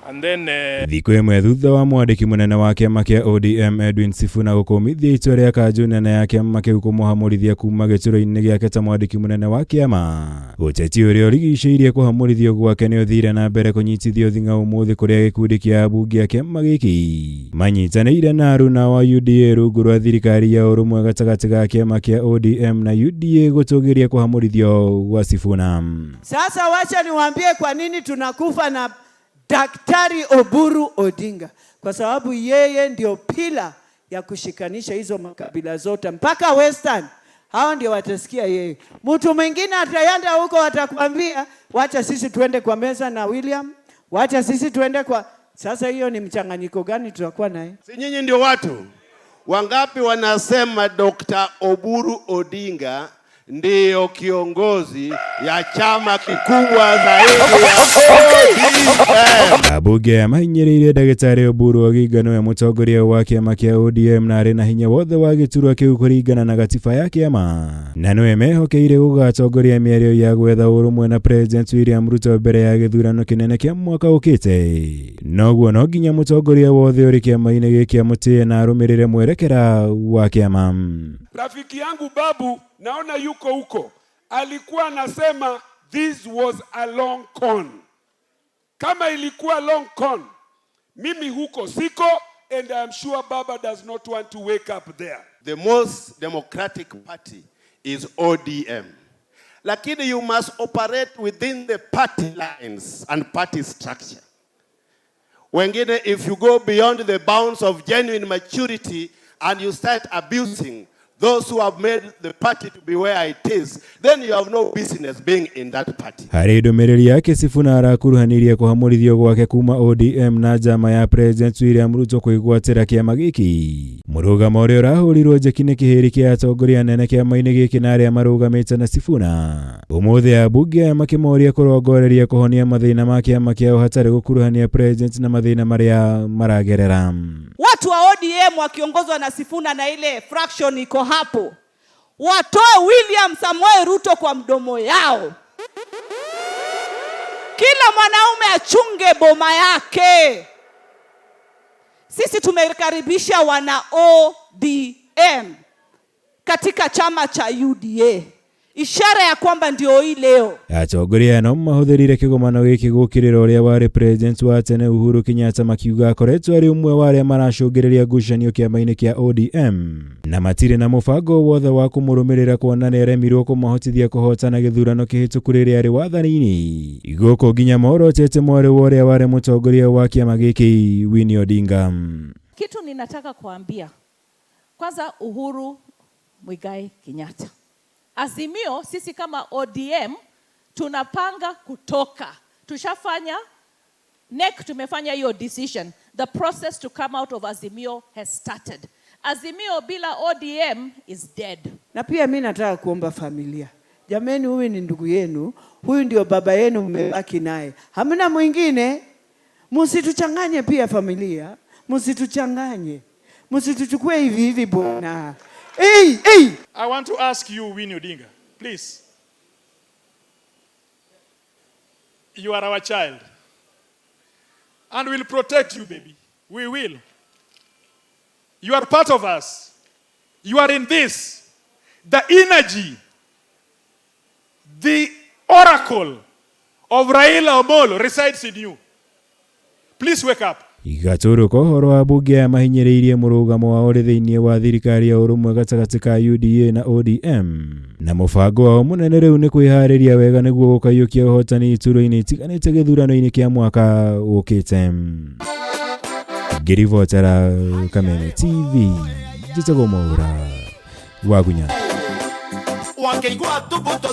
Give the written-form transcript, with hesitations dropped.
And then Thikũ ĩmwe thutha wa mwandĩki mũnene wa kĩama kĩa ODM Edwin Sifuna gũkũmithia itua rĩa kanjũ nene ya kĩama kĩu kũmũhamũrithia kuma gĩturwa-inĩ gĩake ta mwandĩki mũnene wa kĩama. Ũteti ũrĩa ũrigicĩirie kũhamũrithio gwake nĩ ũthire na mbere kũnyitithio thing'a ũmũthĩ kũrĩa gĩkundi kĩa ambunge a kĩama gĩkĩ manyitanĩire na aruna wa UDA rungu rwa thirikari ya ũrũmwe gatagatĩ ga kĩama kĩa ODM na UDA gũtũgĩria kũhamũrithio gwa Sifuna. Sasa wacha niwaambie kwa nini tunakufa na Daktari Oburu Odinga, kwa sababu yeye ndio pillar ya kushikanisha hizo makabila zote mpaka Western. Hao ndio watasikia yeye. Mtu mwingine ataenda huko atakwambia wacha sisi tuende kwa meza na William, wacha sisi tuende kwa. Sasa hiyo ni mchanganyiko gani tutakuwa naye? Si nyinyi ndio watu wangapi wanasema Dr. Oburu Odinga ndiyo kiongozi ya chama kikubwa zaidi ya ODM? Ambunge aya mahinyĩrĩirie ndagĩtarĩ Oburu Oginga nĩwe mũtongoria wa kĩama kĩa ODM na arĩ na hinya wothe wa gĩturwa kĩu kũringana na gatiba ya kĩama na nĩwe mehokeire gũgatongoria mĩario ya gwetha ũrũmwe na President William Ruto mbere ya gĩthurano kĩnene kĩa mwaka ũkĩte. Noguo no nginya mũtongoria wothe ũrĩ kĩama-inĩ gĩkĩ amũtĩe na arũmĩrĩre mwerekera wa kĩama. Rafiki yangu Babu naona yuko huko, alikuwa anasema this was a long con. Kama ilikuwa long con, mimi huko siko, and I am sure Baba does not want to wake up there. The most democratic party is ODM. Lakini you must operate within the party lines and party structure. Wengine, if you go beyond the bounds of genuine maturity and you start abusing those who have made the party to be where it is, then you have no business being in that party. Harĩ ndũmĩrĩri yake Sifuna arakuruhanirie kũhamũrithio gwake kuma ODM na njama ya President William Ruto kwĩgwatĩra kĩama gĩkĩ. Mũrũgamo ũrĩa ũrahũrirwo njeki nĩ kĩhĩri kĩa atongoria anene kĩama-inĩ gĩkĩ na arĩa marũgamĩte na Sifuna. Ũmũthĩ ambunge aya makĩmoria kũrongoreria kũhonia mathĩna ma kĩama kĩao hatarĩ gũkuruhania President na mathĩna marĩa maragerera. Watu wa ODM wakiongozwa na Sifuna na ile fraction iko hapo, watoe William Samoei Ruto kwa mdomo yao. Kila mwanaume achunge boma yake. Sisi tumekaribisha wana ODM katika chama cha UDA, ishara ya kwamba ndio hii leo. Atongoria aya no mahũthĩrire kĩgomano gĩkĩ gũkĩrĩra ũrĩa warĩ president wa tene Uhuru Kenyatta makiuga akoretwo arĩ ũmwe wa arĩa maracũngĩrĩria ngucanio kĩama-inĩ kĩa ODM na matirĩ na mũbango wothe wa kũmũrũmĩrĩra kuona nĩaremirwo kũmahotithia kũhotana gĩthurano kĩhĩtũku rĩrĩa arĩ wathani-inĩ. Gũkũ nginya morotete mwarĩ wa ũrĩa warĩ mũtongoria wa kĩama gĩkĩ Winnie Odinga. Kitu ninataka kuambia kwanza, Uhuru Muigai Kenyatta, Azimio, sisi kama ODM tunapanga kutoka. Tushafanya NEC, tumefanya hiyo decision. The process to come out of Azimio has started. Azimio bila ODM is dead. Na pia mi nataka kuomba familia, jameni, huyu ni ndugu yenu, huyu ndio baba yenu, mmebaki naye, hamna mwingine. Msituchanganye pia familia, msituchanganye, msituchukue hivi hivi bwana. Hey, hey. I want to ask you, Winnie Odinga, please. You are our child. And we'll protect you, baby. We will. You are part of us. You are in this. The energy, the oracle of Raila Amolo resides in you. Please wake up. Gatũrũ ka ũhoro wa mbunge aya mahinyĩrĩirie mũrũgamo wao ũrĩ thĩinĩ wa thirikari ya ũrũmwe gatagatĩ ka UDA na ODM na mũbango wao mũnene rĩu nĩ kwĩharĩria wega nĩguo gũkaiyũkia ũhotani iturwa-inĩ itiganĩte gĩthurano-inĩ kĩa mwaka ũkĩte. Ngĩribotera Kameme TV, njĩtagwo Mwaura Wagunya. Wakĩigua tũmbũtũ.